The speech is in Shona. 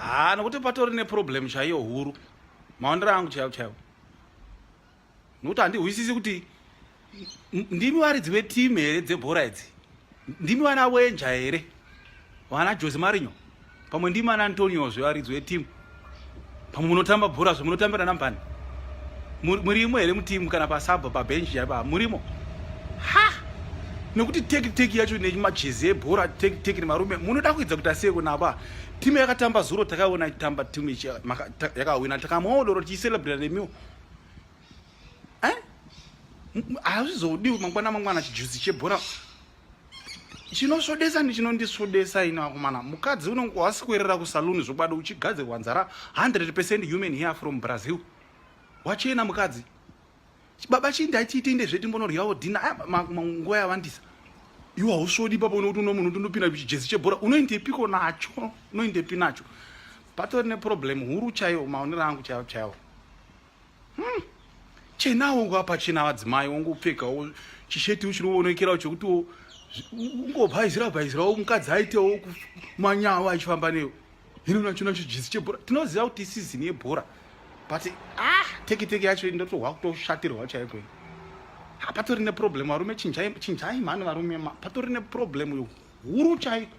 Haa, nokuti patori neproblem chaiyo huru, maonero angu chaiwo chaiwo, nokuti handihwisisi kuti ndimi varidzi vetimu here dzebhora idzi? Ndimi vana Wenja here, vana Jose Marinho? Pamwe ndimi vana Antonio zvevaridzi vetimu? Pamwe munotamba bhora zve munotambira nambani? Murimo here mutimu kana pasabha, pabhenji chaipa murimo? Ha, nekuti teki teki yacho nemajezi ebhora, teki teki nemarume, munoda kuidza kuita sei kunapa? Timu yakatamba zuro, takaona ichitamba timu yakawina, takamwawo doro tichicelebrata nemiwo. Eh? Hazvizodiwi mangwana mangwana chijuzi chebhora chinosvodesa. Ndichinondisvodesa ino akomana, mukadzi unonge wasikwerera kusaluni zvokwadi, uchigadzirwa nzara 100% human hair from Brazil, wachena mukadzi. Baba, chii ndachiitinde zvetimbonoryawo dinner, nguva yawandisa. Iwe hausvodi ipapo nokuti uno munhu tondopinda chijezi chebhora, unoindepiko nacho? Unoindepi nacho? Patori neproblem huru chaiwo, maonero angu chaiwo chaiwo. Chenawo ngapa chena, vadzimai wongopfekawo chisheti chinoonekerawo chekutiwo ungobhaizira bhaizirawo, mukadzi aitewo manyawo achifamba newo. Hino nacho nacho jezi chebhora, tinoziva kuti season yebhora, but ah, teki teki yacho ndotohwa kutoshatirwa chaiko. Hapatori neproblem, varume, chinjai, chinjai mhani varume, patori neproblem huru chaiko.